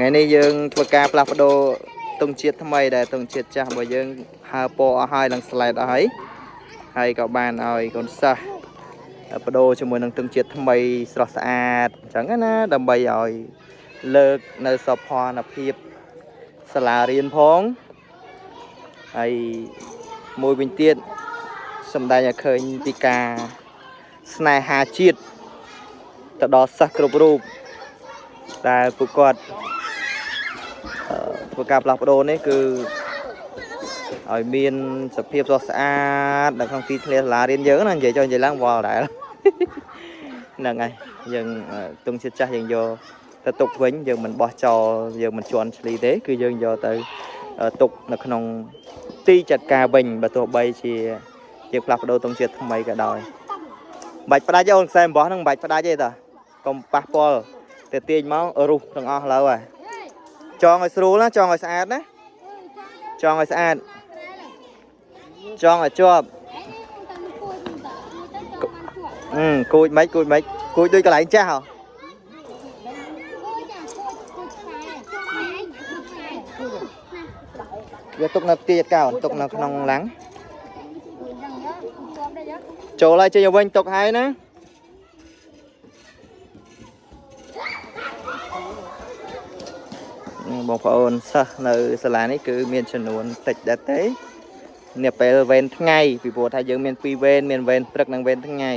ថ្ងៃនេះយើងធ្វើការផ្លាស់ប្ដូរទង់ជាតិថ្មីដែលទង់ជាតិចាស់របស់យើងហើពណ៌អស់ហើយឡើងស្លែតអស់ហើយហើយក៏បានឲ្យកូនសិស្សប្ដូរជាមួយនឹងទង់ជាតិថ្មីស្រស់ស្អាតអញ្ចឹងណាដើម្បីឲ្យលើកនៅសោភ័ណភាពសាលារៀនផងហើយមួយវិញទៀតសម្ដែងឲ្យឃើញពីការស្នេហាជាតិទៅដល់សិស្សគ្រប់រូបដែលពួកគាត់ ធ្វើការផ្លាស់ប្ដូរនេះគឺឲ្យមានសភាពស្រស់ស្អាតនៅក្នុងទីធ្លាសាលារៀនយើងណានិយាយចុះនិយាយឡើងវល់ដែរ ហ្នឹងហើយយើងទង់ជាតិចាស់យើងយកទៅទុកវិញយើងមិនបោះចោលយើងមិនជន់ឈ្លីទេគឺយើងយកទៅទុកនៅក្នុងទីចាត់ការវិញបើទោះបីជាយើងផ្លាស់ប្ដូរទង់ជាតិថ្មីក៏ដោយបាច់ផ្ដាច់ទេអូនខ្សែអំបោះហ្នឹងមិនបាច់ផ្ដាច់ទេតាកុំប៉ះពាល់ទៅទាញមករុះទាំងអស់ឡើយហើយ ចងឲ្យស្រួលណាចងឲ្យស្អាតណាចងឲ្យស្អាតចងឲ្យជាប់អឺគួចមិនគួចមិនគួចដូចកន្លែងចាស់ហ៎វាទុកនៅទីកោទុកនៅក្នុងឡាំងចូលហើយចេញឲ្យវិញទុកហើយណាបងប្អូនសិស្សនៅសាលានេះគឺមានចំនួនតិចដែរទេនាពេលវេនថ្ងៃពីព្រោះថាយើងមានពីរវេនមានវេនព្រឹកនិងវេនថ្ងៃ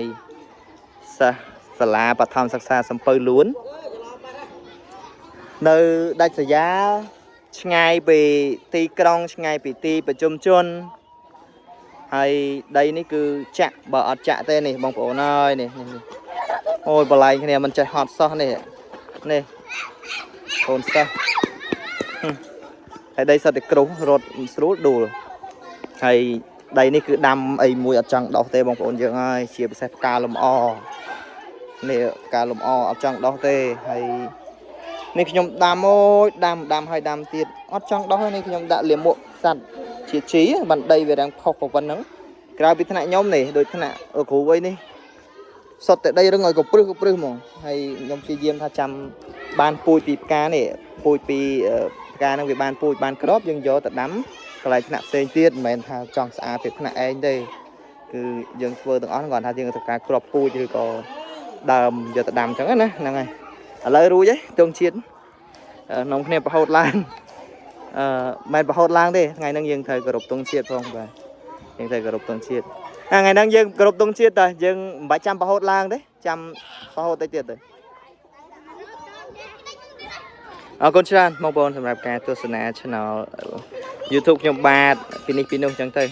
សិស្សសាលាបឋមសិក្សាសំពៅលួននៅដាច់ស្រយាលឆ្ងាយពីទីក្រុងឆ្ងាយពីទីប្រជុំជនហើយដីនេះគឺចាក់បើអត់ចាក់ទេនេះបងប្អូនអើយនេះនេះនេះអូយបលែងគ្នាមិនចេះហត់សោះនេះនេះកូនសិស្ស ហើយដីសិតតែគ្រុះរត់ស្រួលដួលហើយដីនេះគឺដាំអីមួយអត់ចង់ដោះទេបងប្អូនយើងហើយជាពិសេសផ្កាលំអនេះផ្កាលំអអត់ចង់ដោះទេហើយនេះខ្ញុំដាំអូយដាំដាំហើយដាំទៀតអត់ចង់ដោះទេនេះខ្ញុំដាក់លាមកសัตว์ជាជីបានដីវារាំងផុសប៉ុណ្ណឹងក្រៅពីថ្នាក់ខ្ញុំនេះដូចថ្នាក់គ្រូអីនេះសុទ្ធតែដីរឹងឲ្យកព្រឹសកព្រឹសហ្មងហើយខ្ញុំព្យាយាមថាចាំបានពូជពីផ្កានេះពូជពីផ្កាហ្នឹងវាបានពូជបានគ្រាប់យើងយកទៅដាំកន្លែងថ្នាក់ផ្សេងទៀតមិនមែនថាចង់ស្អាតពីថ្នាក់ឯងទេគឺយើងធ្វើទាំងអស់ហ្នឹងគាត់ថាយើងត្រូវការគ្រាប់ពូជឬក៏ដើមយកទៅដាំអញ្ចឹងណាហ្នឹងហើយឥឡូវរួចហើយទងជាតិនំគ្នាប្រហូតឡើងអឺមិនប្រហូតឡើងទេថ្ងៃហ្នឹងយើងត្រូវគោរពទង់ជាតិផងបាទយើងត្រូវគោរពទង់ជាតិអាថ្ងៃហ្នឹងយើងគោរពទង់ជាតិតើយើងមិនបាច់ចាំប្រហូតឡើងទេចាំប្រហូតតិចទៀតទេអរគុណច្រើនបងប្អូនសម្រាប់ការទស្សនា Channel YouTube ខ្ញុំបាទពីនេះពីនោះអញ្ចឹងទៅ